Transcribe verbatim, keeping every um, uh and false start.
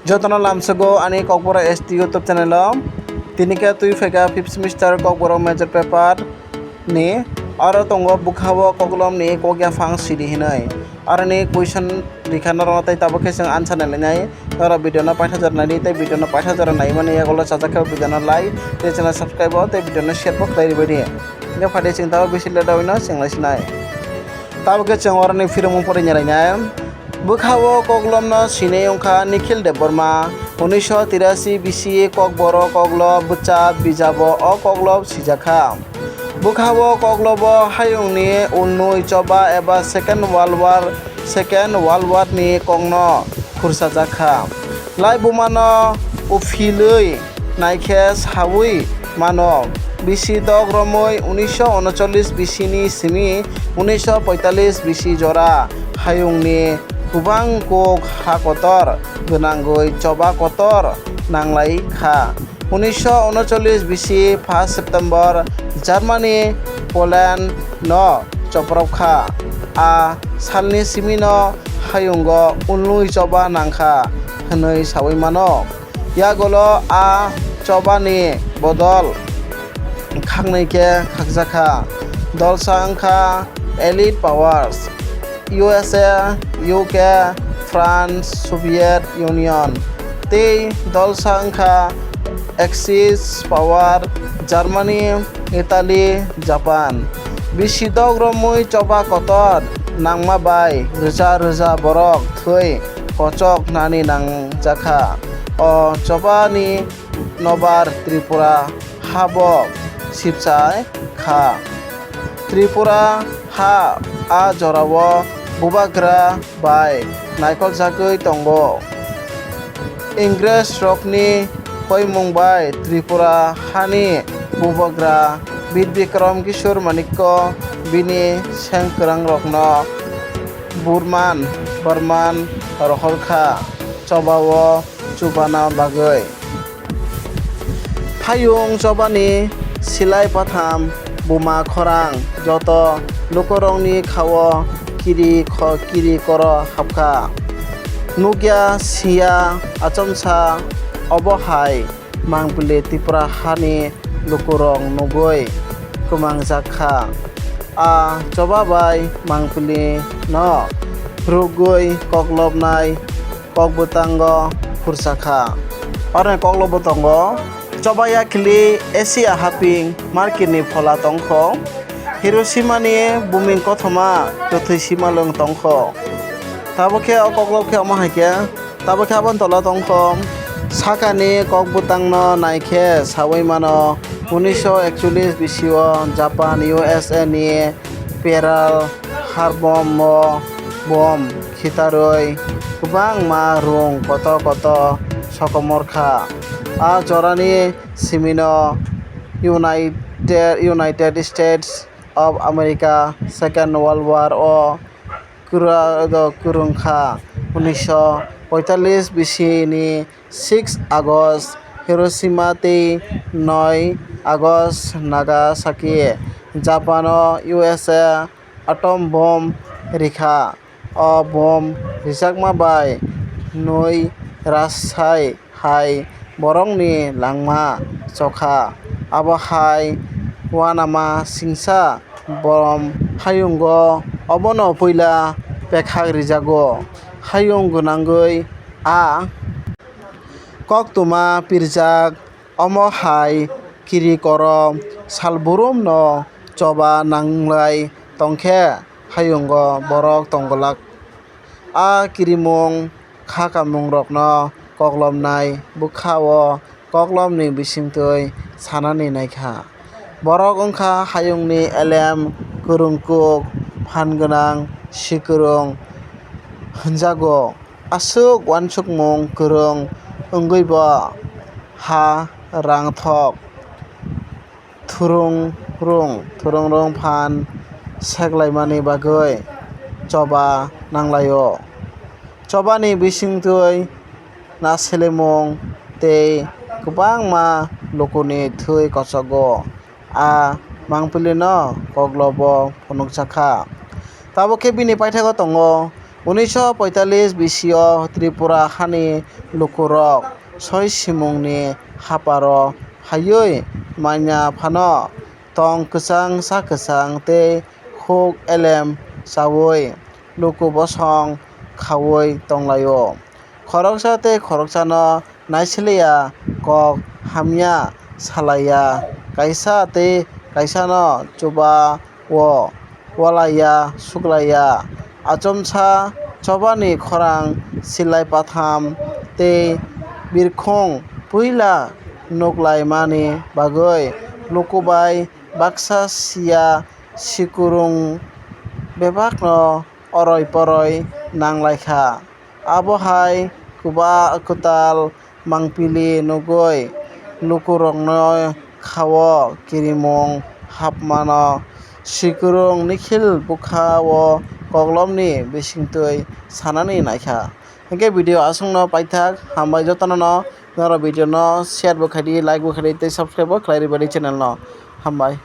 Jotono lamsogo ani Kokborok S T YouTube channel o. Tini khe twi phaikha fifth semester Kokborok major paper ni. Oro tongo bwkhao koklopni kok yaphang sidi hinwi. Aroni question rikha norok tei tabuk khe chwng answer nai lainai. Norok video no paithago jora naidi tei video no paithago jora naimani yagulo chajak khe video no like tei channel subscribe o tei video no share bo khlai ribaidi. Hingkhe phaidi chwng tabuk bisi late wngwi no chwng lai sinai. Tabuk khe chwng oroni phiromung pore nai lainai. Bwkhao koklopno sinai wngkha Nikhil Debbarma, unisho tirashi bisi Kokborok koklop bwcha bijabo o koklop sijakha. Bwkhao koklobo hayungni ulnwi choba eba Second World War, Second World War ni kokno khursajakha. Laibumano uphilwi naikhe saui mano. Bisi dok romwi unisho unochollis bisini simi unisho poitallis bisi jora hayungni kubang kuk ha kotor gwnangwi choba kotor nanglai kha. Unisho unochollis bisi first September Germany Poland no choprok kha. A salni simino hayungo ulnwi choba nangkha hwnwi saui mano. Yagulo a chobani bodol khangnwi khe khakjakha. Dolsa wngkha Allied Powers, U S A, U K, France, Soviet Union, tei dolsa wngkha Axis Power, Germany, Italy, Japan. Bisi dok romwi choba kotor nangma bai rwja rwja borok thwi kochok nani nangjakha. O chobani nobar Tripura habo sibsai kha. Tripura ha a jorao bubagra bai naikoljagwi tongo. Ingresrokni koimung bai Tripura hani bubagra Bir Bikram Kishore Manikya bini sengkwrangrokno Burman, Burman rohor kha chobao chubana bagwi. Hayung chobani silai patham buma khorang joto lukurokni khao kiri kho-, kiri koro hapkha. Nukya siya achomsa obo hai mangpili Tripura hani lukurok nugwi kwmangjak kha. A choba bai mangpili no rwgwi koklopnai kokbwtango khursa kha. Oro koklobo tongo. Choba yakhli Asia haping marketni phola tongkho. Hiroshima ni buming kothoma kwthwi simalwng tongkho. Tabuk khe o koklop khe omo hai khe, tabuk khe aboni tola tongkho. Sakani kokbwtangno naikhe saui mano, unisho ekchollis bisio Japan U S A ni Pearl Harbor o bom khitarwi kwbangma rung koto koto sokomor kha. A jorani simino United, United States of America Second World War o kwra-, kwrwng kha. Unisho poitallis bisini six August Hiroshima tei noi August Nagasaki. Japan o U S A atom bomb rikha. O bomb rijakma bai nwi rashai hai borokni langma chokha. Abo hai uanama singsa bomb hayungo obono puila pekhak rijago. Hayung gwnangwi a koktwma pirjak. Omo hai kiri koro salbrum no choba nanglai tongkhe hayungo borok tongglak. A kirimung kha kamungrokno koklopnai bwkha o koklopni bisingtwi sanani naikha. Borok wngkha hayungni elem, kwrwngkuk, phan gwnang, sikwrwng hwnjago. Aswk uansukmung kwrwng wngwibo ha rangthok thwrwng rwng, thwrwng rwng phan seklaimani bagwi choba nanglaio. Chobani bisingtwi naselemung tei kwbangma lukuni thwi kochogo. A mangpilino koklobo phunukjakha. Tabuk khe bini paithago tongo Unisho poitalis bisio Tripura hani lukurok soi simungni haparo phaiwi manya phano tong kwchang cha kwchang tei huk elem chawi luku bosong khawi tonglaio. Khoroksa tei khoroksano naisiliya, kok hamya salaiya, kaisa tei kaisano chuba-o walaiya suklaiya. Achomsa chobani khorang silai patham tei birkhung puila nuklaimani bagwi lukubai baksa siya sikurung bebakno oroi poroi nanglaikha. Abo hai kwba-, kwtal mangpili nugwi lukurokno kha-o kirimung hapmano sikurung Nikhil bwkha-o koklopni bisingtwi sanani naikha. Hinkhe video aswkno paithak, hambai jotono no, norok video no share bo khaidi, like bo khaidi tei subscribe bo khlai rwbaidi channel no. Hambai.